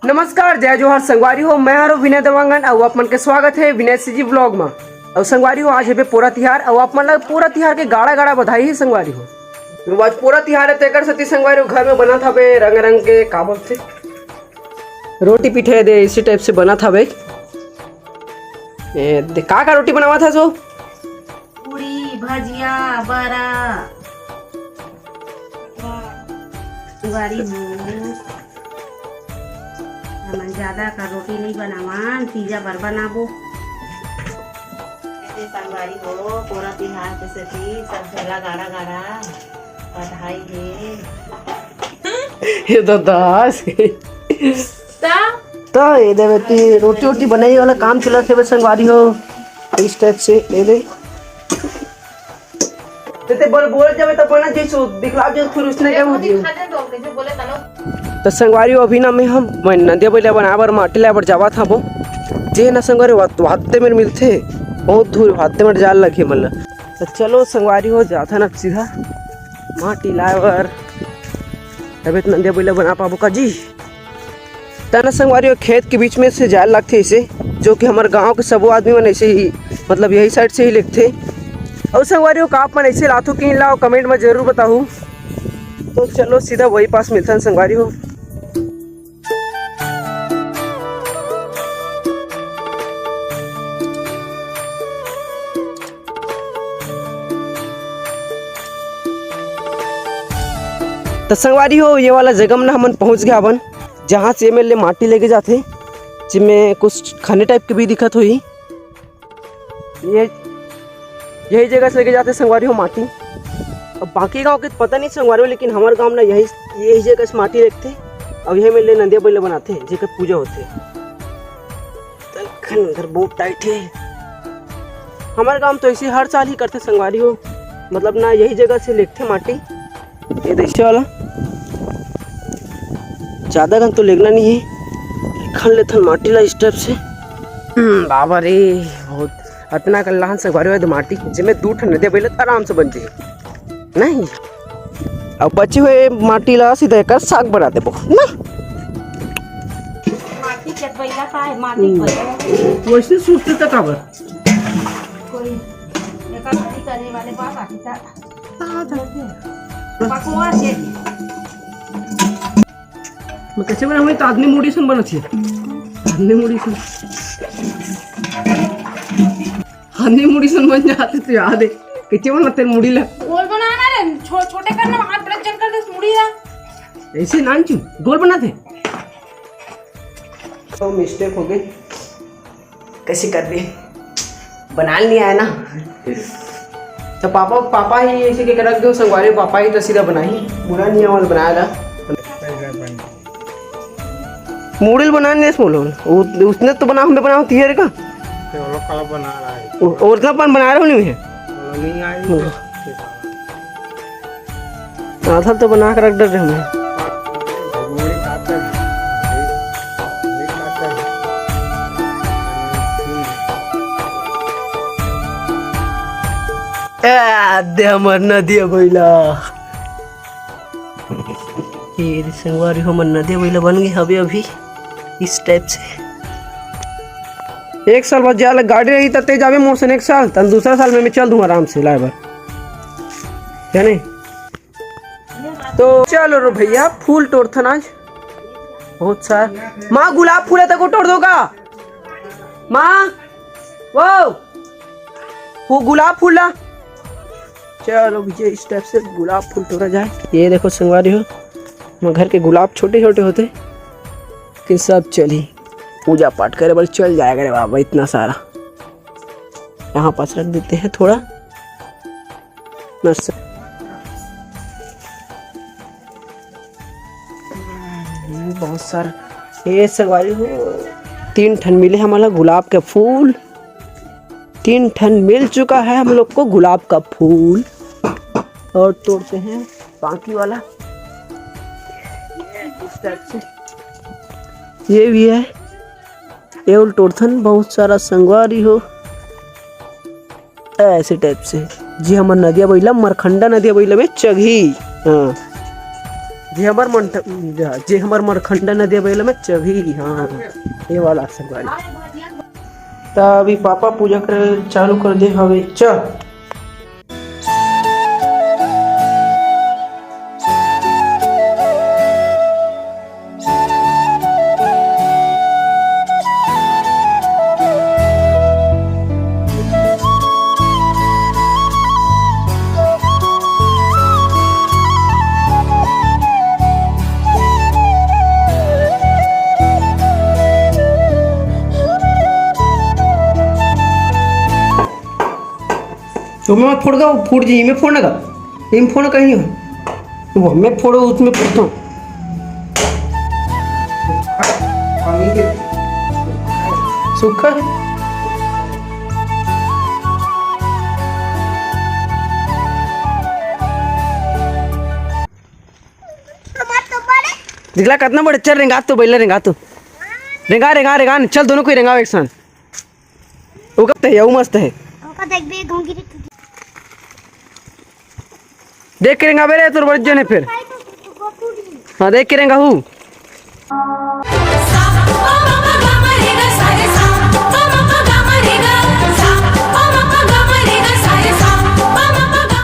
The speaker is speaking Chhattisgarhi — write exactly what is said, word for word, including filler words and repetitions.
नमस्कार, जय जोहार संगवारी हो, मैं हरो विनय देवांगन अउ आप मन के स्वागत हे विनय सीजी व्लॉग म। अउ संगवारी हो, आज हे पोरा तिहार अउ आप मन ला पोरा तिहार के गाड़ा गाड़ा बधाई हे संगवारी हो। आज पोरा तिहार हे, तेकर सेती संगवारी हो घर में बनत हवे रंग रंग के, का बोलथे, रोटी पिठे दे, इसी टाइप से बनत हवे। ए, दे, का का रोटी बनावत हस ओ? पूरी, भजिया, बरा। संगवारी हो, हमन ज्यादा का रोटी नहीं बनावन, तीजा बर बनाबो। ऐसे संगवारी हो, पोरा तिहार के सेती सब झन ला गाड़ा गाड़ा बधाई हे। ये तो दास। ता? ता ये देवे ती रोटी वोटी बनाई वाला काम चलत हे बे संगवारी हो, इस टाइप से ये दे। ते, ते बोल, बोल जावे त बना जइसु, दिखला जे फिर उसने क्या हो जियो। दिखा दे तो, कैसे बोले तलो? त संगवारी हो, अभी ना मैं हम, मैं नदिया बइला बनाए बर माटी लाए बर जावत हबो। जे ना संगवारी हो, वात-, वाते मेर मिलथे, बहुत दूर वाते मेर जाल लगही मन ला। त चलो संगवारी हो, जाथन अब सीधा माटी लाए बर, तबे त नदिया बइला बना पाबो का जी। त ना संगवारी हो, खेत के बीच में से जाए लगथे इसे, जो कि हमर गांव के सबो आदमी मन ऐसे ही, मतलब यही साइड से ही लेगथे। अउ संगवारी हो, का आप मन ऐसे लाथो कि ला, कमेंट में जरूर बताहू। तो चलो सीधा वही पास मिलथन संगवारी हो। त संगवारी हो, ये वाला जगह में ना हमन पहुंच गए हवन, जहां से एमे ले माटी लेके जाथे, जिमे कुछ खने टाइप के भी दिखत होही। ये यही जगह से लेके जाथे संगवारी हो माटी। अब बाकी गांव के पता नहीं संगवारी हो, लेकिन हमर गांव ना यही, यही जगह से माटी लेगथे। अब यही में ले नंदिया बइला बनाथे, जेकर पूजा होथे। तखन उधर बहुत टाइट हे। हमर गांव तो ऐसे हर साल ही करथे संगवारी हो, मतलब ना यही जगह से लेगथे माटी। ये देखिए वाला, ज्यादा कन तो लेगना नहीं है, खन लेथन माटी ला इस टाइप से। हम्म, बाबा रे, बहुत अतना कन लहन से भरे हुए माटी, जेमे दू ठन नदिया बइला त आराम से बन जाही, नहीं? अब बचे हुए माटी ला सीधा एकर साग बना देबो ना। माटी के बइला का है, माटी हम्म। बइला। वैसे सुस्त त काबर? कोई एकर करे वाले बात आती था। पकवा के। मैं कैसे बनाऊँ? तो आदमी मुड़ी सन बनत हे। आदमी मुड़ी सन। आदमी मुड़ी सन बन जाते तो याद है। कैसे बनाते मुड़ी ला? गोल बनाना रे, छो-, छोटे करना, हाथ ब्रेक जल कर दे मुड़ी ला। ऐसे नान चू, गोल बनाते। तो मिस्टेक हो गई। कैसे कर दे? बनाल नहीं आया ना। तो पापा, पापा ही ऐसे के रख दो संगवारी, पापा ही तो सीधा बनाही। बुरा नहीं आवाज बनाया था। मुड़िल बनाने से बोलो। उ-, उसने तो बना, हमें बनाओ तिहर का। तो वो लोग का बना रहा है। उ-, और का पान बना रहे हो नहीं है? वो लोग नहीं आए। हम्म। आधा तो बना के रख डर रहे हमें। ए, दे हमर नदिया बइला। ये रे संगवारी हो, हमर नदिया बइला बन गए हवे अभी इस टाइप से। एक साल बाद जाए ला गाड़ी रही, त ते जाबे मोर सन एक साल, तन दूसरा साल में मैं चल दूँ आराम से लाए बर, जाने। तो चलो रे भैया, फूल तोड़थन आज बहुत सारा। माँ, गुलाब फूल है, तको तोड़ दो का? माँ, वो, वो गुलाब फूल ला। चलो भैया, इस टाइप से गुलाब फूल तोड़ा जाए। ये देखो संगवारी हो, हमर घर के गुलाब छोटे छोटे होते, लेकिन सब चली, पूजा पाठ करे बर चल जाएगा रे बाबा, इतना सारा। यहाँ पास रख देते हैं थोड़ा। बस। हम्म, बहुत सारा। ये संगवारी हो, तीन ठन मिले हमन ला गुलाब के फूल। तीन ठन मिल चुका है हम लोग को गुलाब का फूल। और तोड़ते हैं बाकी वाला। इस टाइप से। ये भी है। ये उल तोड़थन बहुत सारा संगवारी हो। ऐसे टाइप से। जी हमर नदिया बइला, मरखंडा नदिया बइला में चघी। हाँ। जे हमर मन, जे हमर मरखंडा नदिया बहेला में चघी, हाँ, ये वाला संगवारी। त अभी पापा पूजा करे चालू कर दे हवे, चल। तो मैं फोड़ का, फूट जी, मैं फोड़ने का, इन फोड़ कहीं हो, वो मैं फोड़ो, उसमें फोड़ता हूँ। सूखा है। दिखला कितना बड़े, चल रेंगा तो, बैला रेंगा तो, रेंगा, रेंगा, रेंगा, चल दोनों कोई रेंगा एक साथ। वो कब है, वो मस्त है। ओका देख बे, गाँव गिरी। देख के रेंगा बे रे, तोर बड़ जन है फिर। हाँ, देख के रेंगा हूँ।